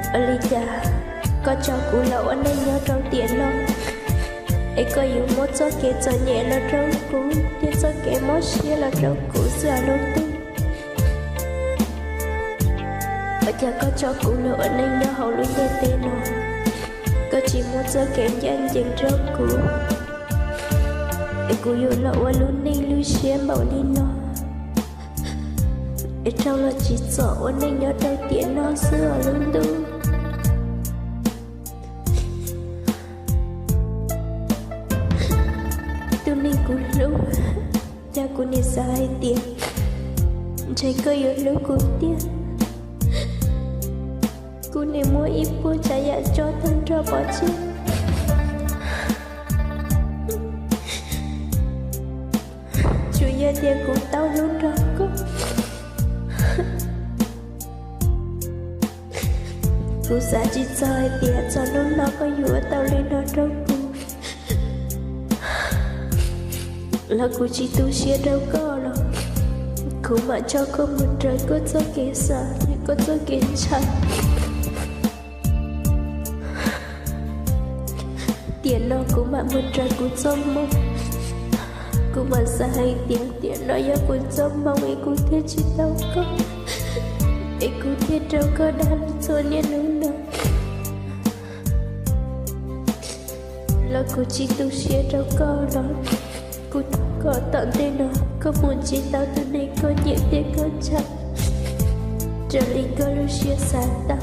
Ua li cas koj tso kuv los ua neej nyob rau tiam no, es koj yuav muab txoj kev txom nyem los rau kuv thiab txoj kev mob siab los rau kuv xwb os lub ntuj? Ua cas koj tso kuv los ua neej nyob hauv lub ntiaj teb no, koj tsis muab txoj kev ncaj ncees rau kuv, es kuv yuav los ua lub neej lub siab npaum li no, es raug los tsim txom ua neej nyob rau tiam no xwb os lub ntuj? Tus neeg kuv hlub, cas kuv nim xav hais tias ntshe koj yuav hlub kuv tiag. Kuv nim muab ib puas tsav yam tso tag nrho pov tseg, tsuas yog tias kuv tau hlub nrog koj. Kuv xav tsis txog hais tias txog hnub no koj yuav ua tau li no rau kuv, los kuv tsis tu siab rau koj los kuv mam tso koj mus raws koj txoj kev xav thiab koj txoj kev ntshaw. Tiam no kuv mam mus raws kuv txoj hmoo. Kuv mam xav hais tias tiam no yog kuv txoj hmoo es kuv thiaj tsis tau koj, es kuv thiaj raug koj dag txhua niaj hnub no. Los kuv tsis tu siab rau koj los kuv thov kom tom ntej no koj mus ntsib tau tus neeg koj nyiam thiab koj ntshaw raws li koj lub siab xav tau.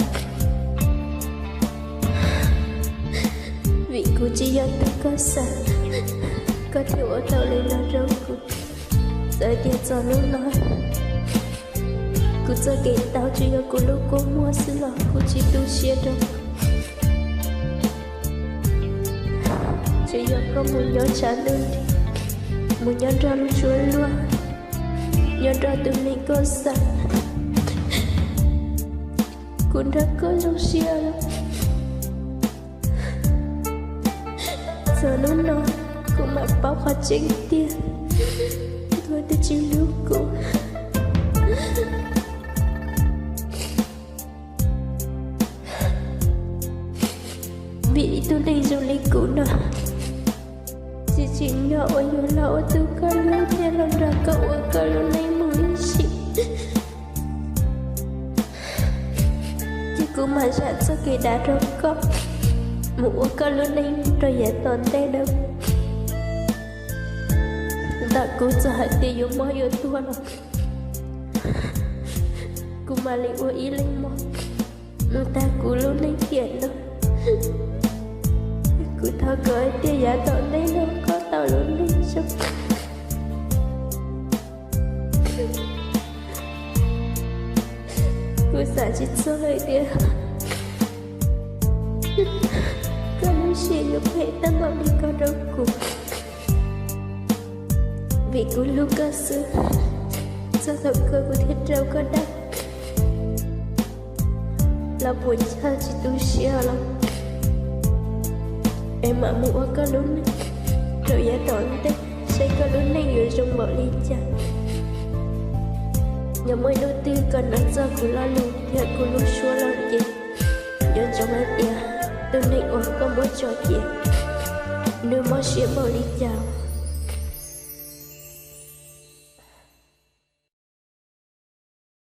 Vim kuv tsis yog tus koj xav, koj thiaj ua tau li no rau kuv. Txawm tias txog hnub no kuv txoj kev tau tsuas yog kuv lub kua muag xwb los kuv tsis tu siab rau. Tsuas yog koj mus nyob tshav ntuj nrig, mus nyob nrog lub suab luag, nyob nrog tus neeg koj xav, kuv nrog koj zoo siab lawm. Txog hnub no kuv mam paub qhov tseeb tiag, koj twb tsis hlub kuv. Vim ib tug neeg zoo li kuv no tsis tsim nyog uas yuav los ua tus koj hlub thiab los nrog koj ua koj lub neej mus ib sim. Ces kuv mam zam txoj kev dav rau koj, mus ua koj lub neej rau yav tom ntej na. Ntawm kuv txawm hais tias yuav mob yuav tuag los kuv mam li ua ib leeg mob mus tag kuv lub neej tiam no. Kuv thov kom hais tias yav tom ntej no koj tau lub neej zoo. Kuv xav tsis txog hais tias koj lub siab yuav phem tag npaum li ko rau kuv, vim kuv hlub koj xwb. Txog thaum kawg kuv thiaj raug koj dag. Los puas ntshaw tsis tu siab los es mam mus ua koj lub neej rau yav tom ntej, saib koj lub neej yuav zoo npaum li cas. Yog muaj ib hnub twg koj hnov txog kuv lo lus thiab kuv lub suab lawm ces nco ntsoov hais tias tus neeg uas koj muab tso ces nws mob siab npaum li cas.